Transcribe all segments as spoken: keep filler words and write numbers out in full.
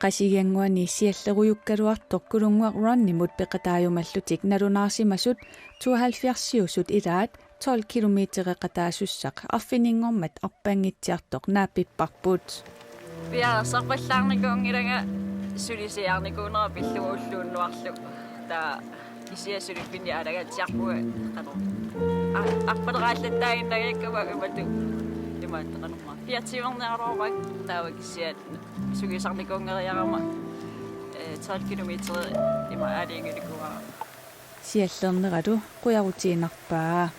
Qasigiannguani siallerujukkaluartoq Kulunnguaq Runimut peqataajumallutik nalunaarsimasut tooghalvfjerdsiusut ilaat tolv kilometereqataasussaq arfininngormat arpanngitsiartoq naappipparput. Piareersarpallaarnikuunngilanga sulisiarnikuunera pillugu ulluunnuarlu. Taava kisianni suliffinni aalagatsiarpunga qanoq. A-, arpaleraallattaaginnagakka imatut. Imaattoqarmat. Fire timerniaraluarpara taava kisianni sugisarnikuunngeriarama, eh, tolv kilometer ima aalajangiunikuuara. Siallerneralu qujarutiinnarpaa.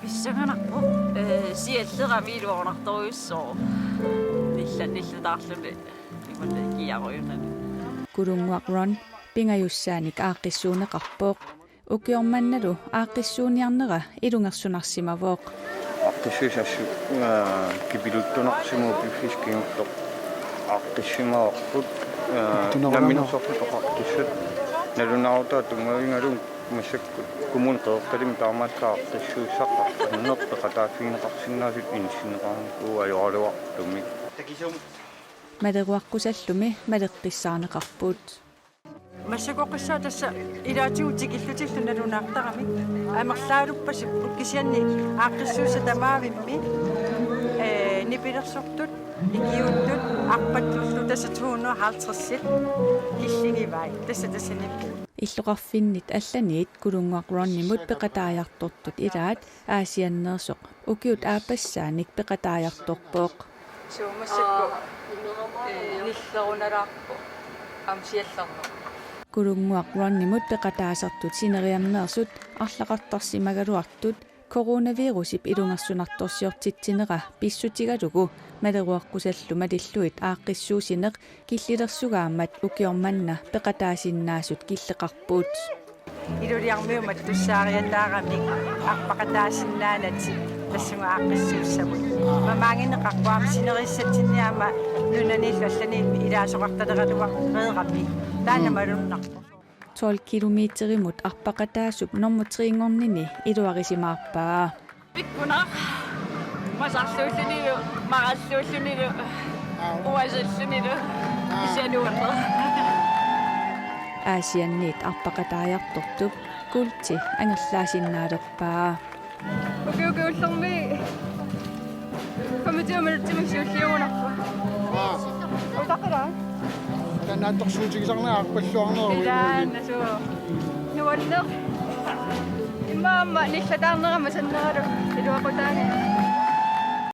Pissanganarpoq, eh, siallerami iluarnartorujussuuvoq. Nilla-, nillataarluni imaluunniit ikiarujunani. Kulunnguaq Run pingajussaanik aaqqissuunneqarpoq. Ukioq mannalu aaqqissuunniarnera ilungersunarsimavoq. Aaqqissuussat assut, aa, kipiluttunarsimavoq piffissaq kingulleq aaqqissimavarput, aa, Tunarunama. Namminersorlutik oqartussat nalunaarutaat tunngavigalugu massakkut Kommune Qeqertalimmi taamaallaat aaqqissuussaqartarneq peqataaffigineqarsinnaasut inissinneqarnikuuvoq ajoraluartumik. Maleruaqqusallumi maleqqissaarneqarput. Massakkut oqassaaq tassa ilaatigut tikillutillu nalunaartaramik. Amerlaaluppasippoq kisianni aaqqissuussat tamaavimmik, ee, nipilersortut, ikiuuttut, arpattullu tassa to hundrede og halvtredsit killigivaat. Tassa tassaniippugut. Illoqarfinnit allaniit Kulunnguaq Runimut peqataajartortut ilaat Aasianneersoq ukiut aappassaanik peqataajartorpoq. Suu massakkut, ee, nillerunalaarpoq aamma siallerneq. Kulunnguaq Runimut peqataasartut sineriammeersut arlaqartarsimagaluartut coronavirusip ilungersunartorsiortitsinera pissutigalugu maleruaqqusallu malillugit aaqqissuussineq killilersugaammat ukioq manna peqataasinnaasut killeqarput. Iluliarmiut mattussaariataaramik arpaqataasinnaanatik tassunga aaqqissuussamut. Mamaannginneqarpoq aamma sineriassatsinni aamma nunanillu allaniillu ilaasoqartaleraluareerami. Taanna malunnarpoq. Tolv kilometerimut arpaqataasup nummer tre-nngornini iluarisimaarpaa. Pikkunaq, masarluullunilu, maralluullunilu, uasallunilu, kisianni uanneq. Aasianniit arpaqataajartortup kuulti angerlaasinnaalerpaa. Ukiukullermi femogtyve minutsimik siulliugunarpoq. Aa. Utaqqilaaq. Taanna atorsuutigisarnera arpalluarnera. Ilaanna suu. Nuanneq. Immaqa aamma nillataarnera masanneralu iluaqutaani.